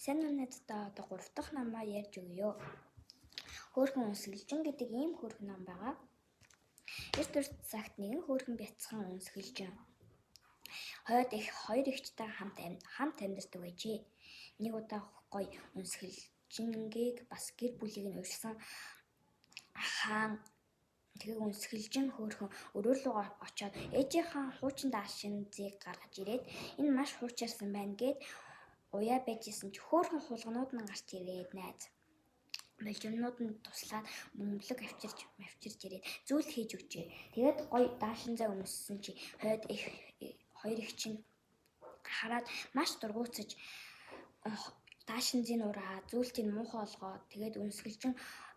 Сайн уу, найзтай, одоо 3 дахь намаа ярьж өгье. Хөөрхөн үнсгэлжин гэдэг ийм хөөрхөн ном байгаа. Эрт урт цагт нэгэн хөөрхөн бяцхан үнсгэлжин хойд их хоёр эгчтэй хамт амьдардаг байжээ. Нэг удаа гоё үнсгэлжингийг бас гэр бүлийг нь урьсан хаан. Тэгээ үнсгэлжин хөөрхөн өрөө рүүгээ очоод ээжийнхээ хуучин даашинзыг гаргаж ирээд энэ маш хуучирсан байна гээд уяа байж исэн чи хөөрхөн хулганууд нь гарч ирээд найз болжимнууд нь туслаад бөмбөлөг авчирч авчирч ирээд зүйл хийж өгчээ. Тэгээд гоё даашинзаа өмссөн чи хойд их хоёр их чинь хараад маш дургуутсаж даашинзын ураа зүйлтийг муухай олгоод, тэгээд үнсгэлжин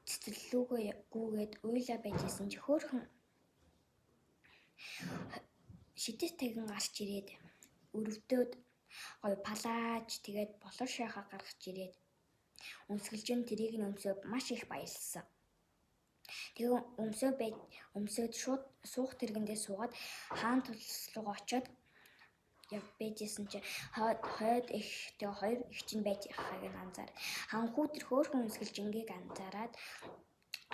цэцэрлүүгээ гүйгээд уйлаа байж исэн чи хөөрхөн шидэт тагин гарч ирээд өрөвдөөд гоё палааж, тэгээд болор шайхаа гаргаж ирээд үнсгэлжин тэрийг нь өмсөө маш их баярлсан. Тэгээ өмсөө байж өмсөөд шууд суух тэргэндээ суугаад хаан тулс руугаа очиод яв байжсэн чи хойд их тэгээ хоёр их чинь байж байгааг нь анзаар ханхүү тэр хөөрхөн үнсгэлжингийг анзаараад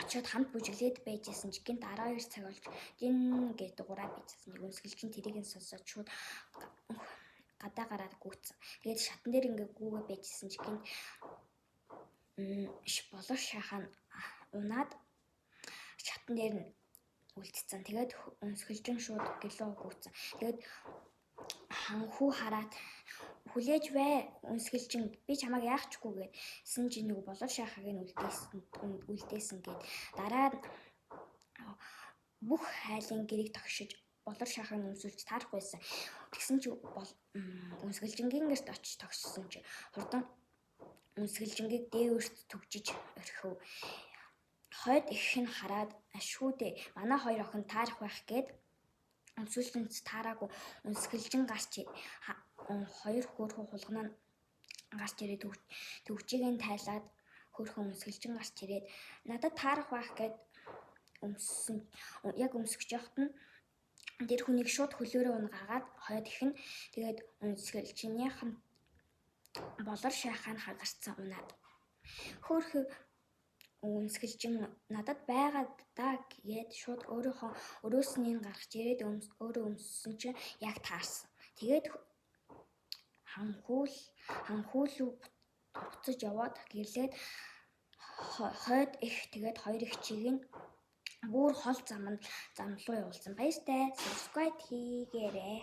очиод хамт бүжиглээд байжсэн чи гинт 12 цаг болж дин гэж дугаараа байжсэн. Нэг үнсгэлжин тэрийг нь сонсоод шууд гадаа гараад гүйцсэн. Тэгээд шатан дээр ингээ гүүгээ байжсэн чи гинт болор шахаа унаад шатан дээр нь үлдсэн. Тэгээд үнсгэлжин шууд гэлөө гүйцсэн. Тэгээд ханхүү хараад хүлээж бай, үнсгэлжин, би чамайг яах чгүй гэдсэн чи нэг болор шахааг нь үлдээсэн үлдээсэн гээд дараа нь бүх хайлын гэрийг тогшиж болор шахааг нь өмсүүлж таарахгүй байсан. Тэгсэн чи үнсгэлжингийн гэрт очиж тогшсон чи хурдан үнсгэлжингийг дээвэрт түгжиж орхив. Хойд эх нь хараад ашгүй дээ, манай хоёр охин таарах байх гээд өмсүүлсэнч таараагүй үнсгэлжин гарч хоёр хөөрхөн хулгана нь гарч ирээд төвчийг нь тайлаад хөөрхөн үнсгэлжин гарч ирээд надад таарах байх гээд өмссөн яг өмсөж явахад нь тэр хүнийг шууд хөлөөрөө унгаагаад хойд их нь тэгээд үнсгэлжинийх нь болор шайхаа нь хагарцсан унаад хөөрхөн үнсгэлжин надад байгаа даа гээд шууд өөрийнхөө өрөөснийг гаргаж ирээд өөрөө өмссөн чинь яг таарсан. Тэгээд ханхүүлүү буцаж яваад гэрлээд хойд их тэгээд хоёр эгчийг нь бүр хол зам руу явуулсан. Баяртай. Subscribe хийгээрэй.